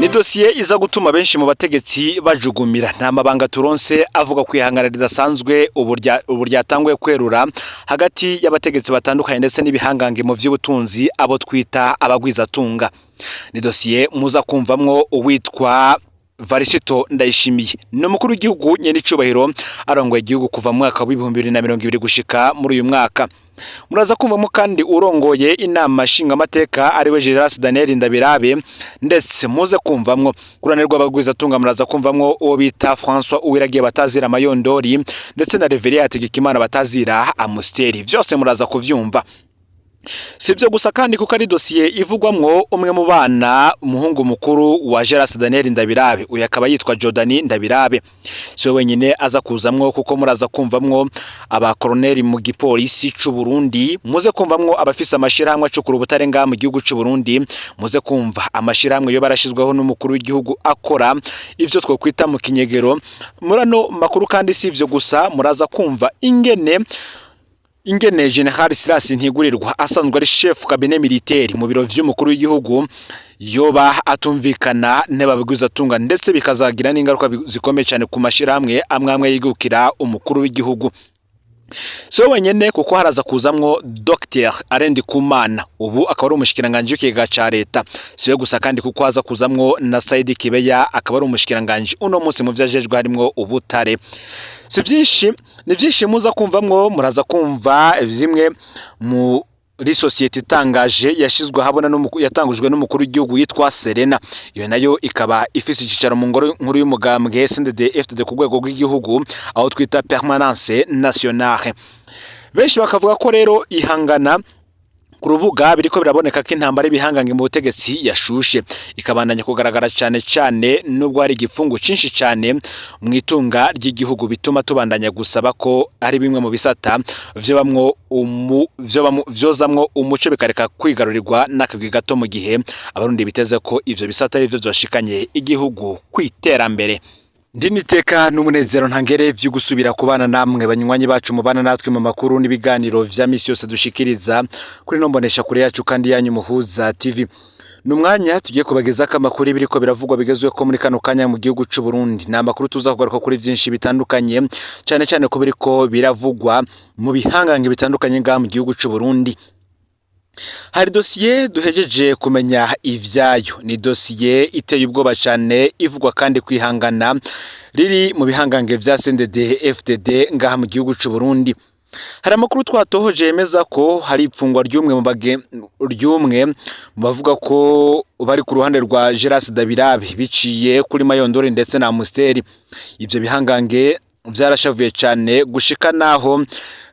Ni dosiye iza gutuma benshi mu bategetsi bajugumira. Nta mabanga turonse avuga ku ihangana ridasanzwe ubu ryatanguye kwerura hagati y'abategetsi batandukanye ndetse n'ibihangange mu vy'ubutunzi, abo twita abagwizatunga. Ni dosiye muza kumvamwo uwitwa Varisito Ndayishimiye, ni umukuru w'igihugu nyenicubahiro arongoye igihugu kuva mu mwaka w'2020 gushika muri uyu mwaka. Muraza kumvamo kandi urongoye inama nshingamateka, ariwe Gerard Daniel Ndabirabe, ndetse muze kumvamwo ku ruhande rw'abagwizatunga, muraza kumvamwo uwo bita François Uwiragiye batazira Mayondori, ndetse na Reverien Hategekimana batazira Amusteri. Vyose muraza kuvyumva. Si ibyo gusa kandi, kuko ari dosiye ivugwamwo umwe mu bana, umuhungu mukuru wa Gerard Daniel Ndabirabe, uyu akaba yitwa Jordan Ndabirabe. Si we wenyine aza kuzamwo, kuko muraza kumvamwo abakoroneri mu gipolisi c'u Burundi, muze kumvamwo abafise amashirahamwe acukura ubutare ngaha mu gihugu c'u Burundi, muze kumva amashirahamwe yo barashizweho n'umukuru w'igihugu akora ivyo twokwita mu kinyegero. Murano makuru kandi si ivyo gusa, muraza kumva ingene General Silas Ntigurirwa, asanzwe ari chef cabinet militaire mu biro vy'umukuru w'igihugu, yoba atumvikana n'ababigwizatunga, ndetse bikazagira n'ingaruka zikomeye cyane ku mashirahamwe amwe amwe yigukira umukuru w'igihugu. Si we wenyene, kuko haraza kuzamwo Dr Alain Ndikumana, ubu akaba ari umushikiranganji w'ikigega ca leta. Si we gusa kandi, kuko haza kuzamwo na Saidi Kibeya, akaba ari umushikiranganji uno munsi mu vyo ajejwe harimwo ubutare. Si vyinshi, ni vyinshi muza kumvamwo. Muraza kumva zimwe muri sosiyete itangaje yashizwe ahabona yatangujwe n'umukuru w'igihugu yitwa Serena. Iyo nayo ikaba ifise icicaro mu ngoro nkuru y'umugambwe CNDD FDD ku rwego rw'igihugu, aho twita permanence nationale. Benshi bakavuga ko rero ihangana ku rubuga biriko biraboneka ko intambara y'ibihangange mu butegetsi yashushe, ikabandanya kugaragara cyane cyane nubwo hari igipfungu cinshi cyane mu itunga ry'igihugu, bituma tubandanya gusaba ko ari bimwe mu bisata vyobamwo vyozamwo umuco, bikareka kwigarurirwa n'akagwi gato, mu gihe Abarundi biteze ko ivyo bisata ari vyo vyoshikanye igihugu kwiterambere. Ndi niteka n'umunezero ntangere vyo gusubira kubana namwe, banywanyi bacu mubana natwe mu makuru n'ibiganiro vya misi yose dushikiriza kuri no mbonesha kure yacu kandi yanyu Muhuza TV. Ni umwanya tugiye kubagezako amakuru biriko biravugwa bigezweho muri kano kanya mu gihugu c'u Burundi. Ni amakuru tuza kugaruka kuri vyinshi bitandukanye, cane cane ko biriko biravugwa mu bihangange bitandukanye ngaha mu gihugu c'u Burundi. Hari dosiye duhejeje kumenya ivyayo. Ni dosiye iteye ubwoba cane, ivugwa kandi kwihangana riri mu bihangange vya CNDD FDD ngaha mu gihugu c'u Burundi. Hari amakuru twatohoje yemeza ko hari ipfungwa ry'umwe mu bavuga ko bari ku ruhande rwa Geras Dabirabe, biciye kuri Mayondori ndetse na Amusteri. Ivyo bihangange vyarashavuye cane gushika naho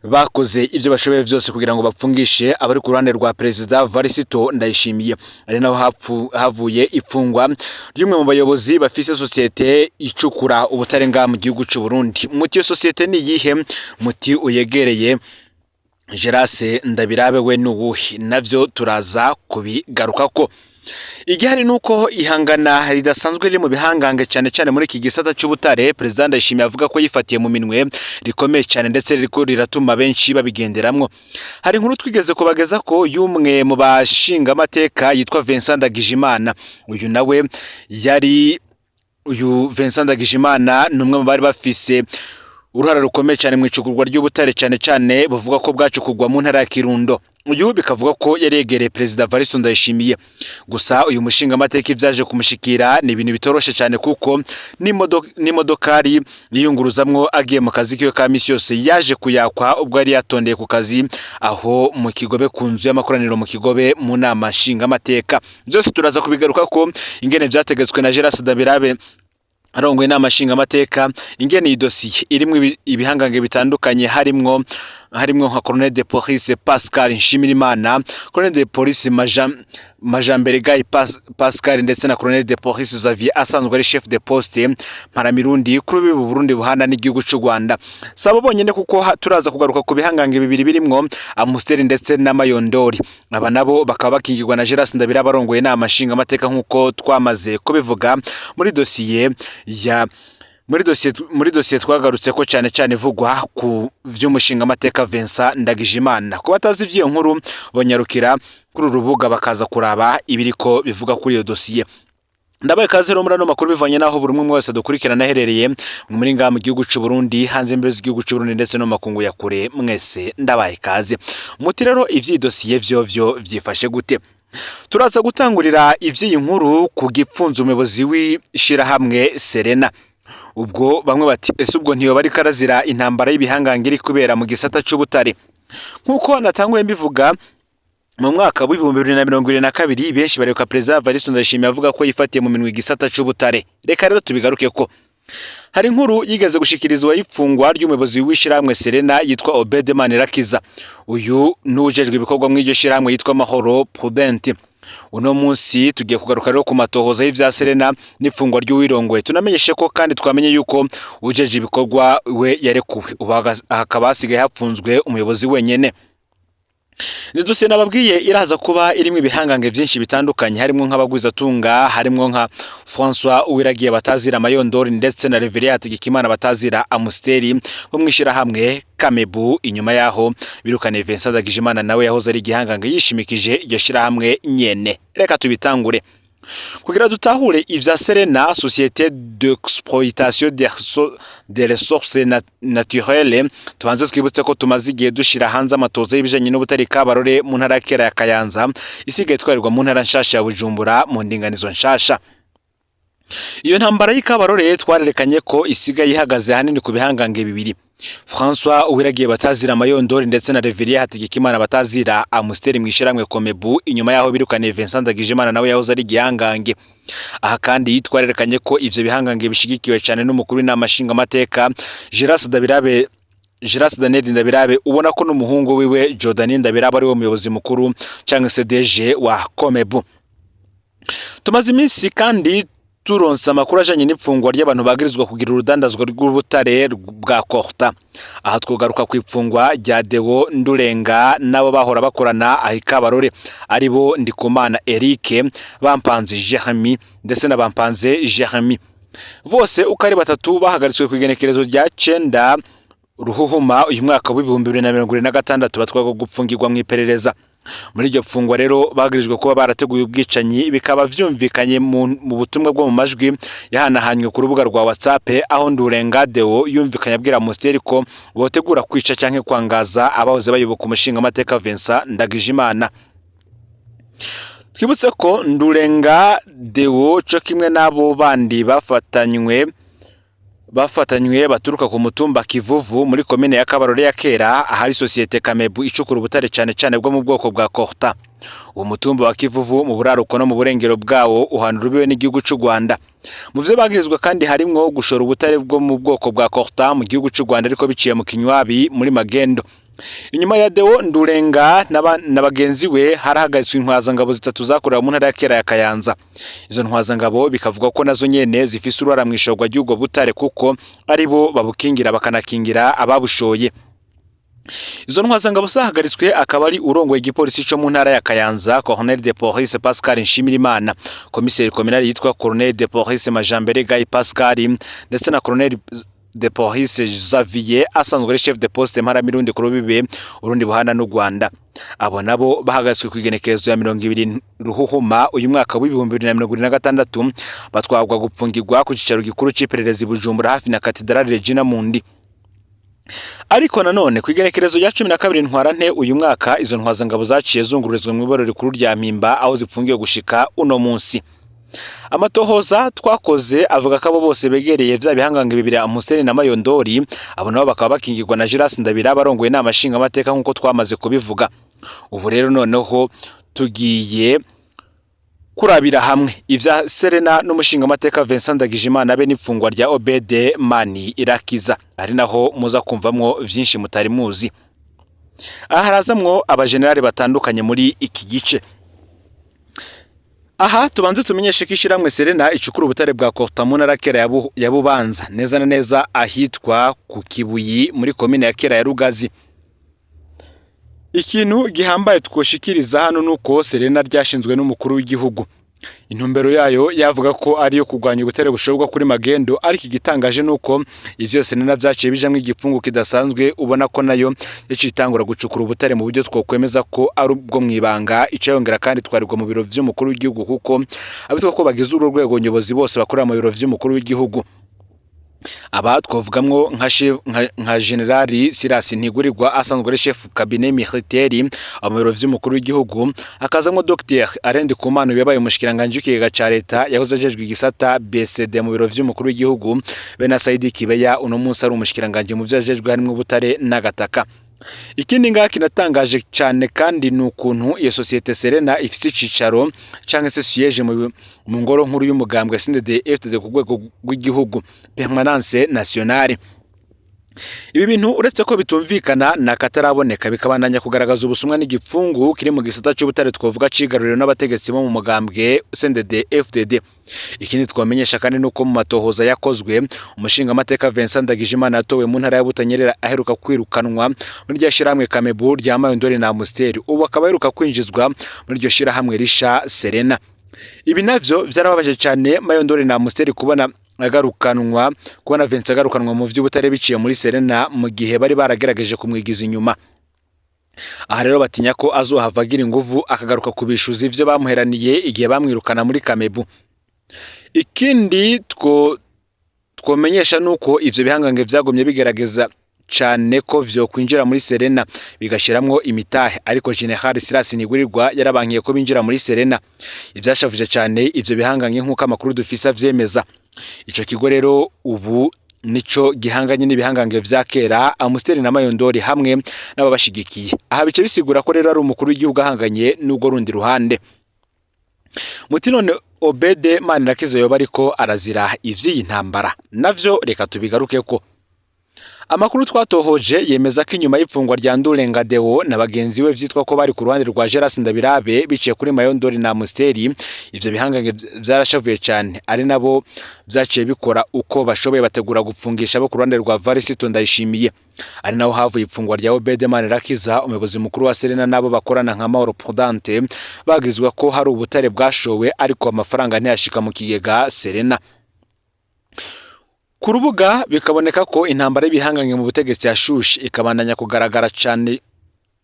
bakoze ivyo bashoboye vyose kugira ngo bapfungishe abari ku ruhande rwa Perezida Varisito Ndayishimiye, ari naho havuye ifungwa ry'umwe mu bayobozi bafise sosiyete icukura ubutare ngaha mu gihugu c'u Burundi. Muti iyo sosiyete ni iyihe? Muti uyegereye Gerase Ndabirabe we nuwuhe? Navyo turaza kubigarukako. Igihari nuko ihangana ridasanzwe riri mu bihangange, cyane cyane muri iki gisata c'ubutare, Perezida Ndayishimiye avuga ko yifatiye mu minwe, rikomeye cyane, ndetse ririko riratuma benshi babigenderamwo. Hari inkuru twigeze kubageza ko y'umwe mu bashinga amateka yitwa Vincent Ndagijimana. Uyu nawe yari, uyu Vincent Ndagijimana ni umwe mu bari bafise uruhara rukomeye cyane mu icukurwa ry'ubutare, cyane cyane buvuga ko bwacukurwa mu ntara ya Kirundo. Uyu bikavuga ko yari yegereye Perezida Varisto Ndayishimiye. Gusa uyu mushinga amateka ivyaje kumushikira ni ibintu bitoroshe cyane, kuko n'imodokari yiyunguruzamwo agiye mu kazi kiwe ka misi yose yaje kuyakwa ubwo yari yatondeye ku kazi aho mu Kigobe, ku nzu y'amakoraniro mu Kigobe, mu nama nshinga amateka. Byose turaza kubigaruka ko ingene vyategetswe na Gerard Dabirabe arongoye inama nshingamateka, ingene iyi dosiye irimwo ibihangange bitandukanye, harimwo nka Colonel de Police Pascal Nshimirimana, Colonel de Police Majambere Guy Pascal, ndetse na Colonel de Police Xavier, asanzwe ari chef de poste Mparamirundi kuri ubu Burundi buhana n'igihugu c'u Rwanda. Sabo bonyene, kuko turaza kugaruka ku bihangange bibiri birimwo Amusteri ndetse na Mayondori. Aba nabo bakaba bakingirwa na Gerard Ndabira barongoye inama nshingamateka, nk'uko twamaze kubivuga muri dosiye twagarutse ko cyane cyane ivugwa ku vy'umushinga amateka Vincent Ndagijimana. Ku batazi ivy'iyo nkuru, banyarukira kuri uru rubuga bakaza kuraba ibiriko bivuga kuri iyo dosiye. Ndabaye kaze rero muri ano makuru bivanye naho buri umwe wese dukurikirana aherereye muri ngaha mu gihugu c'u Burundi, hanze imbibe z'igihugu c'u Burundi ndetse no mu makungu ya kure, mwese ndabaye kaze. Muti rero ivyi dosiye vyovyo vyifashe gute? Turaza gutangurira ivy'iyi nkuru ku gipfunzo umuyobozi w'ishirahamwe Serena. Ubwo bamwe bati ese ubwo ntiyoba ariko arazira intambara y'ibihangange iri kubera mu gisata c'ubutare? Nk'uko natanguye mbivuga, mu mwaka w'2022 benshi bareka Perezida Evariste Ndayishimiye avuga ko yifatiye mu minwe igisata c'ubutare. Reka rero tubigaruke ko hari inkuru yigeze gushikirizwa y'ifungwa ry'umuyobozi w'ishirahamwe Serena yitwa Obed Manirakiza. Uyu n'uwujejwe ibikorwa mw'iryo shirahamwe yitwa Mahoro Prudent. Uno munsi tugiye kugaruka rero ku matohoza y'ivya Serena n'ifungwa ry'uwirongoye. Tunamenyeshe ko kandi twamenye yuko ujeje ibikorwa we yarekuwe, ubu hakaba hasigaye hapfunzwe umuyobozi wenyene. Ni dosiye nababwiye iraza kuba irimo ibihangange vyinshi bitandukanye, harimwo nk'abagwizatunga, harimwo nka François Uwiragiye batazira Mayondori ndetse na Reverien Hategekimana batazira Amusteri bo mw'ishirahamwe Kamebu. Inyuma yaho birukane Vincent Ndagijimana nawe yahoze ari igihangange yishimikije iryo shirahamwe nyene. Reka tubitangure kugira dutahure ivya Serena, Société d'exploitation des ressources naturelles. Tubanze twibutse ko tumaze igihe dushira hanze amatoza y'ibijanye n'ubutare Kabarore mu ntara ya kera ya Kayanza, isigaye itwarirwa mu ntara nshasha ya Bujumbura mu ndinganizo nshasha. Iyo ntambara y'Ikabarore twarerekanye ko isigaye ihagaze hanini ku bihangange bibiri, François Uwiragiye batazira Mayondori ndetse na Reverien Hategekimana batazira Amusteri mw'ishirahamwe Komebu, inyuma yaho birukaniye Vincent Ndagijimana nawe yahoze ari igihangange. Aha kandi twarerekanye ko ivyo bihangange bishigikiwe cyane n'umukuru w'inama nshingamateka Giras Dabirabe, Giras Daniel Ndabirabe, ubona ko n'umuhungu wiwe Jordan Ndabirabe ari we muyobozi mukuru canke se DG wa Komebu. Tumaze iminsi kandi turonse amakuru ajanye n'ipfungwa ry'abantu bagirizwa kugira urudandazwa rw'ubutare bwa Korta. Aha twogaruka ku ipfungwa rya Deo Ndurenga nabo bahora bakorana aho Ikabarore, aribo Ndikumana Eric, Bampanze Jeremy ndetse na Bampanze Jeremy. Bose uko ari batatu bahagaritswe ku igenekerezo rya 9 Ruhuhuma uyu mwaka w'2026, batwarwa gupfungirwa mu iperereza. Muri iryo pfungwa rero bagirijwe kuba barateguye ubwicanyi, bikaba vyumvikanye mu butumwa bwo mu majwi yahanahanywe ku rubuga rwa WhatsApp, aho Ndurenga Deo yumvikanye abwira Musteri ko botegura kwica canke kwangaza abahoze bayoboka umushingamateka Vincent Ndagijimana. Twibutse ko Ndurenga Deo co kimwe n'abo bandi bafatanywe baturuka ku mutumba Kivuvu muri komine ya Kabarore ya kera, ahari sosiyete Kamebu icukura ubutare cane cane bwo mu bwoko bwa Korta. Uwo mutumba wa Kivuvu mu buraruko no mu burengero bwawo uhana urubibe n'igihugu c'u Rwanda. Mu vyo bagirizwa kandi harimwo gushora ubutare bwo mu bwoko bwa Korta mu gihugu c'u Rwanda, ariko biciye mu Kinywabi muri magendo. Inyuma ya Deo Ndurenga na bagenzi we harahagaritswe intwazangabo zitatu zakorewe mu ntara ya kera ya Kayanza. Izo ntwazangabo bikavuga ko nazo nyene zifise uruhara mw'ishorwa ry'ubwo butare, kuko ari bo babukingira bakanakingira ababushoye. Izo ntwazangabo zahagaritswe akaba ari urongoye igipolisi co mu ntara ya Kayanza, Colonel de Police Pascal Nshimirimana, komiseri communal yitwa Colonel de Police Majambere Guy Pascal ndetse na Colonel de Police Xavier asanzwe ari chef de poste Mparamirundi ku rubibe Urundi buhana n'u Rwanda. Abo nabo bahagaritswe ku igenekerezo ya 20 Ruhuhuma uyu mwaka w'2026, batwarwa gupfungirwa ku cicaro gikuru c'iperereza i Bujumbura hafi na Katedrale Regina Mundi. Ariko nanone ku igenekerezo rya 12 Ntwarante uyu mwaka, izo ntwazangabo zaciye zungururizwa mu iborero rikuru rya Mpimba, aho zipfungiwe gushika uno munsi. Amatohoza twakoze avuga ko abo bose begereye vya bihangange bibiri, Amusiteri na Mayondori. Abo nabo bakaba bakingirwa na Giras Ndabira barongoye inama nshingamateka, nk'uko twamaze kubivuga. Ubu rero noneho tugiye kurabira hamwe ivya Serena n'umushingamateka Vincent Ndagijimana be n'ipfungwa rya Obede Mani Irakiza, ari naho muza kumvamwo vyinshi mutari muzi. Aha harazamwo abajenerali batandukanye muri iki gice. Aha tubanze tumenyeshe ko ishyirahamwe Serena icukura ubutare bwa Coltan mu ntara kera ya Bubanza, neza na neza ahitwa ku Kibuyi muri komine ya kera ya Rugazi. Ikintu gihambaye twoshikiriza hano nuko Serena ryashinzwe n'umukuru w'igihugu. Intumbero yayo yavuga ko ari iyo kurwanya ubutare bushobwa kuri magendo, ariko igitangaje nuko ivyo Serena vyaciye bijamwo igipfungu kidasanzwe, ubona ko nayo yaciye itangura gucukura ubutare mu buryo twokwemeza ko ari ubwo mwibanga. Ica yongera kandi twarirwa mu biro vy'umukuru w'igihugu, kuko abitwa ko bagize uru rwego nyobozi bose bakorera mu biro vy'umukuru w'igihugu. Aba twavugamwo nka Generali Silas Ntigurirwa, asanzwe ari chef cabinet militaire mu biro vy'umukuru w'igihugu, hakazamwo Dr Alain Ndikumana yabaye umushikiranganje w'ikigega ca leta, yahoze ajejwe igisata BCD mu biro vy'umukuru w'igihugu, be na Saidi Kibeya uno munsi ari umushikiranganje mu vyo ajejwe harimwo ubutare n'agataka. Ikindi ngaha kinatangaje cyane kandi ni ukuntu iyo sosiyete Serena ifite icicaro canke se siège mu ngoro nkuru y'umugambwe CNDD FDD ku rwego rw'igihugu, permanence nationale. Ibi bintu, uretse ko bitumvikana nakataraboneka, bikabandanya kugaragaza ubusumwa n'igipfungu kiri mu gisata c'ubutare twovuga cigaruriwe n'abategetsi bo mu mugambwe CNDD FDD. Ikindi twamenyesha kandi nuko mu matohoza yakozwe, umushingamateka Vincent Ndagijimana yatowe mu ntara ya Butanyerera aheruka kwirukanwa muri rya shirahamwe Kamebu rya Mayondori na Amstel, ubu akaba aheruka kwinjizwa muri iryo shirahamwe risha Serena. Ibi navyo vyarababaje cyane Mayondori na Amstel kubona Vincent agarukanwa mu vy'ubutare biciye muri Serena, mu gihe bari baragerageje kumwigiza inyuma. Aha rero batinya ko azohava agira inguvu akagaruka kubishuza ivyo bamuheraniye igihe bamwirukana muri Kamebu. Ikindi twomenyesha nuko ivyo bihangange vyagumye bigerageza cane ko vyo kwinjira muri Serena bigashiramwo imitahe, ariko General Silas Ntigurirwa yarabankiye ko binjira muri Serena. Ivyashavuje cane ivyo bihangange, nk'uko amakuru dufise avyemeza, ico kigo rero ubu nico gihanganye n'ibihangange vya kera Amstel na Mayondori hamwe n'ababashigikiye. Aha bice bisigura ko rero ari umukuru w'igihugu ahanganye n'ubwo rundi ruhande. Muti none Obede Manirakiza yoba ariko arazira ivy'iyi ntambara? Navyo reka tubigarukeko. Amakuru twatohoje yemeza ko inyuma y'ipfungwa rya Ndurenga Deo na bagenzi we vyitwa ko bari ku ruhande rwa Geras Ndabirabe biciye kuri Mayondori na Amsteri, ivyo bihangange vyarashavuye cyane, ari nabo vyaciye bikora uko bashoboye bategura gupfungisha abo ku ruhande rwa Varisito Ndayishimiye, ari naho havuye ipfungwa rya Obede Manirakiza, umuyobozi mukuru wa Serena, nabo bakorana nka Mahoro Prudente, bagirizwa ko hari ubutare bwashowe ariko amafaranga ntiyashika mu kigega Serena. Ku rubuga bikaboneka ko intambara y'ibihangange mu butegetsi yashushe, ikabandanya kugaragara cyane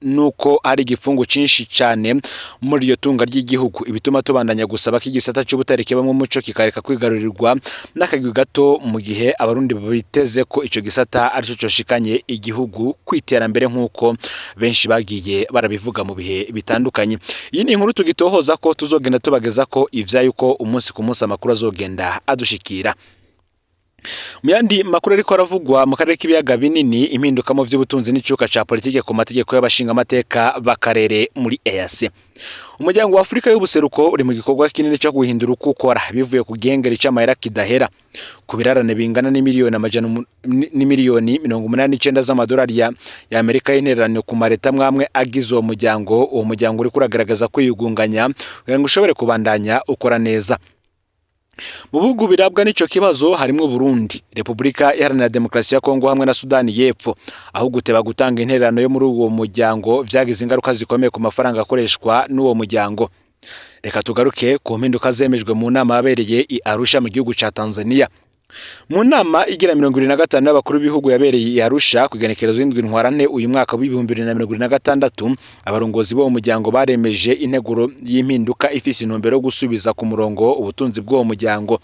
nuko hari igifungu cinshi cyane muri iryo tunga ry'igihugu, ibituma tubandanya gusaba ko igisata c'ubutare kibamwo umuco, kikareka kwigarurirwa n'akagwi gato, mu gihe abarundi biteze ko ico gisata arico coshikanye igihugu kwiterambere, nk'uko benshi bagiye barabivuga mu bihe bitandukanye. Iyi ni inkuru tugitohoza ko tuzogenda tubageza ko ivyayo uko umunsi ku munsi amakuru azogenda adushikira. Mu yandi makuru ariko aravugwa mu karere k'ibiyaga binini, impinduka mu vy'ubutunzi n'icuka ca politike ku mategeko y'abashingamateka b'akarere muri EAC. Umuryango wa Afurika y'ubuseruko uri mu gikorwa kinini cyo guhindura uko ukora bivuye ku gihengeri c'amahera kidahera ku birarane bingana n'imiliyoni amajana n'imiliyoni 89 z'amadolari ya Amerika y'intererano ku mareta amwe agize uwo muryango. Uwo muryango uriko uragaragaza kwiyugunganya kugira ngo ushobore kubandanya ukora neza. Mu bihugu birabwa n'ico kibazo harimwo Burundi, Repubulika Iharanira Demokarasi ya Kongo hamwe na Sudani y'Epfo, aho guteba gutanga intererano yo muri uwo muryango vyagize ingaruka zikomeye ku mafaranga akoreshwa n'uwo muryango. Reka tugaruke ku mpinduka zemejwe mu nama yabereye i Arusha mu gihugu ca Tanzania. Mu nama igira 75 y'abakuru b'ibihugu yabereye i Arusha ku igenekerezo y'indwi Ntwarante uyu mwaka w'2026, abarongozi b'uwo muryango baremeje integuro y'impinduka ifise intumbero yo gusubiza ku murongo ubutunzi bw'uwo muryango.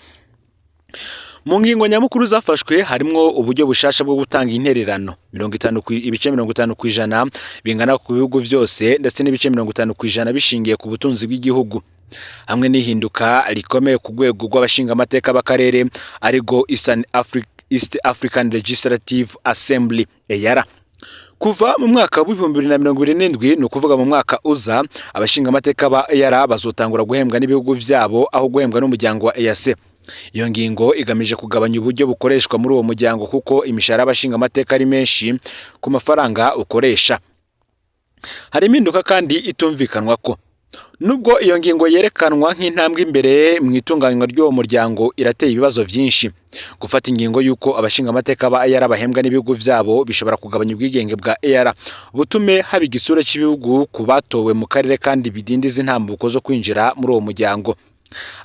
Mu ngingo nyamukuru zafashwe harimwo uburyo bushasha bwo gutanga intererano, 50 ibice 50% bingana ku bihugu vyose, ndetse n'ibice 50% bishingiye ku butunzi bw'igihugu, hamwe n'ihinduka rikomeye ku rwego rw'abashingamateka b'akarere, arirwo East African Legislative Assembly, EALA. Kuva mu mwaka w'2027, ni ukuvuga mu mwaka uza, abashingamateka ba EALA bazotangura guhembwa n'ibihugu vyabo aho guhembwa n'umuryango wa EAC. Iyo ngingo igamije kugabanya uburyo bukoreshwa muri uwo muryango, kuko imishahara y'abashingamateka ari menshi ku mafaranga ukoresha. Hari impinduka kandi itumvikanwa ko nubwo iyo ngingo yerekanwa nk'intambwe imbere mu itunganywa ry'uwo muryango, irateye ibibazo vyinshi. Gufata ingingo y'uko abashingamateka ba EALA bahembwa n'ibihugu vyabo bishobora kugabanya ubwigenge bwa EALA, butume haba igisura cy'ibihugu ku batowe mu karere, kandi bidindiza intambuko zo kwinjira muri uwo muryango.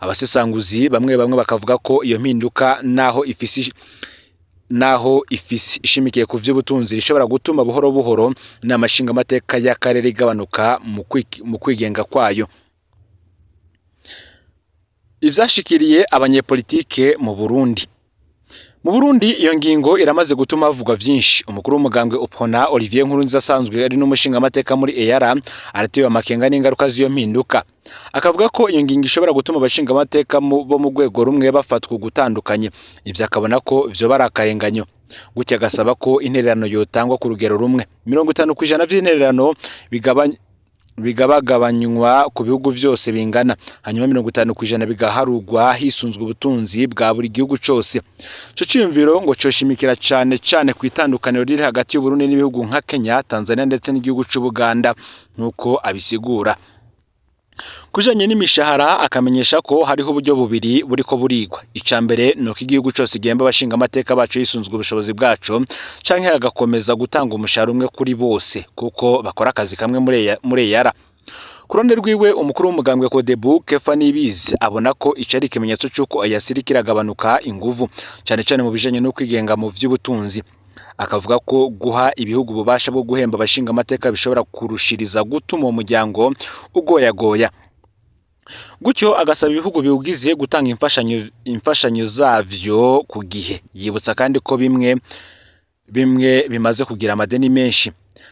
Abasesanguzi bamwe bamwe bakavuga ko iyo mpinduka naho ifise ishimikiye ku vy'ubutunzi ishobora gutuma buhoro buhoro inama nshingamateka y'akarere igabanuka mu kwigenga kwayo. Ivyashikiriye abanyepolitike mu Burundi. Mu Burundi, iyo ngingo iramaze gutuma havugwa vyinshi. Umukuru w'umugambwe Uprona, Olivier Nkurunziza, asanzwe ari n'umushingamateka muri EAR, aratewe amakenga n'ingaruka z'iyo mpinduka. Akavuga ko iyo ngingo ishobora gutuma abashingamateka bo mu rwego rumwe bafatwa ugutandukanye. Ivyo akabona ko vyoba ari akarenganyo. Gutyo agasaba ko intererano yotangwa ku rugero rumwe. 50% vy'intererano bigabagabanywa ku bihugu vyose bingana, hanyuma 50% bigaharurwa hisunzwe ubutunzi bwa buri gihugu cose. Ico ciyumviro ngo coshimikira cane cane ku itandukaniro riri hagati y'Uburundi n'ibihugu nka Kenya, Tanzania ndetse n'igihugu c'Ubuganda, nk'uko abisigura. Kujanye n'imishahara, akamenyesha ko hariho uburyo bubiri buriko burigwa. Ica mbere ni uko igihugu cose gihemba abashingamateka baco hisunzwe ubushobozi bwaco, canke hagakomeza gutanga umushahara umwe kuri bose kuko bakora akazi kamwe muri EAR. Ku ruhande rwiwe, umukuru w'umugambwe Codebu, Kefa Nibizi, abona ko ico ari ikimenyetso c'uko EAC iriko iragabanuka inguvu, cane cane mu bijanye no kwigenga mu vy'ubutunzi. Akavuga ko guha ibihugu ububasha bwo guhemba abashingamateka bishobora kurushiriza gutuma uwo muryango ugoyagoya. Gutyo agasaba ibihugu biwugize gutanga imfashanyo zavyo ku gihe. Yibutsa kandi ko bimwe bimwe bimaze kugira amadeni menshi.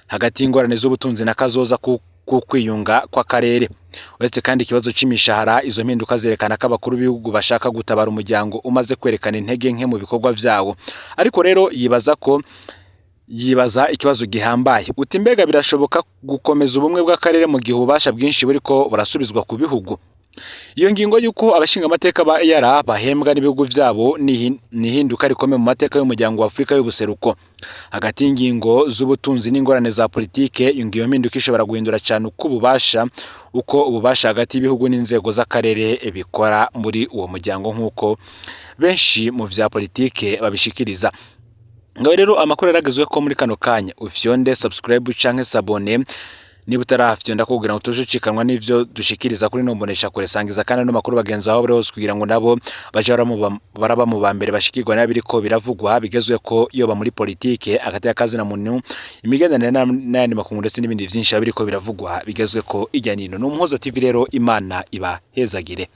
Hagati y'ingorane z'ubutunzi na kazoza ku kwiyunga kw'akarere. Uretse kandi ikibazo c'imishahara, izo mpinduka zerekana ko abakuru b'ibihugu bashaka gutabara umuryango umaze kwerekana intege nke mu bikorwa vyawo. Ariko rero yibaza ikibazo gihambaye, uti: "Mbega birashoboka gukomeza ubumwe bw'akarere mu gihe ububasha bwinshi buriko burasubizwa ku bihugu?" Iyo ngingo y'uko abashingamateka ba EAR bahembwa n'ibihugu vyabo ni ihinduka rikomeye mu mateka y'umuryango wa Afurika y'ubuseruko. Hagati y'ingingo z'ubutunzi n'ingorane za politike, iyo mpinduka ishobora guhindura cyane uko ububasha hagati y'ibihugu n'inzego z'akarere bikora muri uwo muryango, nk'uko benshi mu vya politike babishikiriza. Ngaho rero amakuru yaragezwe ko muri kano kanya. Ufyonde subscribe canke s'abonner niba utarafyonda kugira ngo tujucikanwa n'ivyo dushikiriza kuri no mbonesha kure. Sangiza kandi no makuru bagenzi aho bari hose kugira ngo nabo baje baraba mu ba mbere bashikirwa n'abiriko biravugwa bigezwe ko yoba muri politike, hagati y'akazi na muntu, imigenderanire n'ayandi makungu, ndetse n'ibindi vyinshi biriko biravugwa bigezwe ko ijya nino. Ni Umuhuza TV rero, Imana ibahezagire.